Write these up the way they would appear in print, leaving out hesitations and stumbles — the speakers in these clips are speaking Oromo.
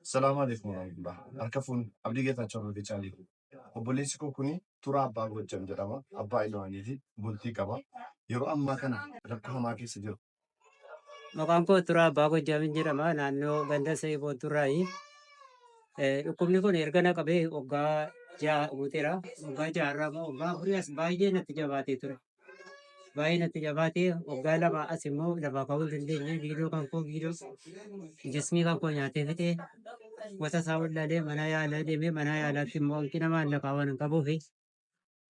Salaamu alaikum warahmatullah. Harka fuun Abdii Geetaachoo Abdii Caalii. Obboleessi koo kuni Turaa Abbaa Gojjam jedhama. Abbaa ilmaaniiti. Bultii qaba. Yeroo ammaa kana rakkoo hamaa keessa jira. Maqaan koo Turaa Abbaa Gojjaamin jedhama. Naannoo ganda Sa'ii Boonturraayi. Dhukkubni kun erga na qabee waggaa 6 guuteera. Waggaa ja'arraa immoo waggaa afurii as baay'ee natti jabaatee ture. Baay'ee natti jabaatee waggaa 2 as immoo lafaa ka'uu hin dandeenye. Viidiyoo kan koo viidiyoo jismii kan koo nyaatee fixee gosa isaa wallaalee mana yaalaa deemee mana yaalaatti immoo hanqina maallaqaa waan hin qabuufi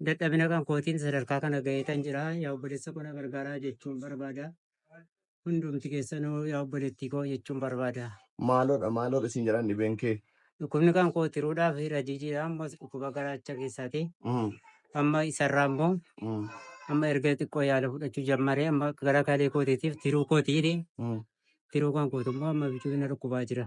dadhabina kan kootiin sadarkaa kana ga'eetan jira. Yaa obboleessa koo na gargaaraa jechuun barbaada. Hundumti keessanuu yaa obboleettii koo jechuun barbaada. Maaloodha maaloodha siin jedhan dhibeen kee? Dhukkubni kan koo tiruudhaaf rajijiidha ammas dhukkuba garaacha keessaati. Amma isarraa immoo amma erga xiqqoo yaala fudhachuu jammaree amma gara kalee kootiitiif tiruu kootiiti. Tiruu kan kootu immoo amma bichuu na dhukkubaa jira.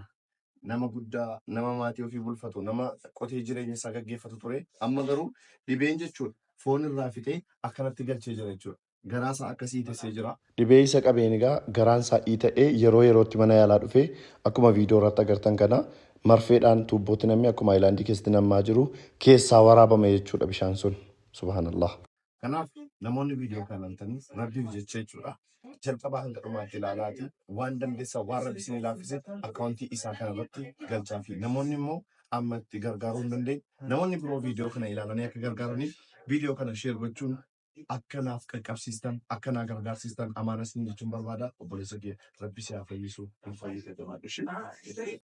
Nama guddaa, nama maatii ofii bulfatu, nama qotee jireenya isaa gaggeeffatu ture. Amma garuu dhibeen jechuudha foon irraa fixee akkanatti galchee jira jechuudha. Garaa isaa akkasii iitessee jira. Dhibee isa qabeen egaa garaan isaa iita'ee yeroo yerootti mana yaalaa dhufee akkuma viidiyoo irratti agartan kana marfeedhaan tuubbootti namni akkuma ayilaandii keessatti nammaa jiru keessaa waraabame jechuudha bishaan sun. Subhaanallah. Kanaaf namoonni viidiyoo kana ilaaltanii Rabbiif jecha jechuudha jalqabaa hanga dhumaatti ilaalaati waan dandeessan waan Rabbi isinii laaffise akkaawuntii isaa kana irratti galchaafi. Namoonni immoo amma itti gargaaruu hin dandeenye namoonni biroo viidiyoo kana ilaalanii akka gargaaraniif viidiyoo kana sheer gochuun akka naaf qaqqabsiistan akka naa gargaarsistan amaana isin jechuun barbaada. Obboleessa kee Rabbi si haa fayyisu hin fayyite jabaadhu ishee.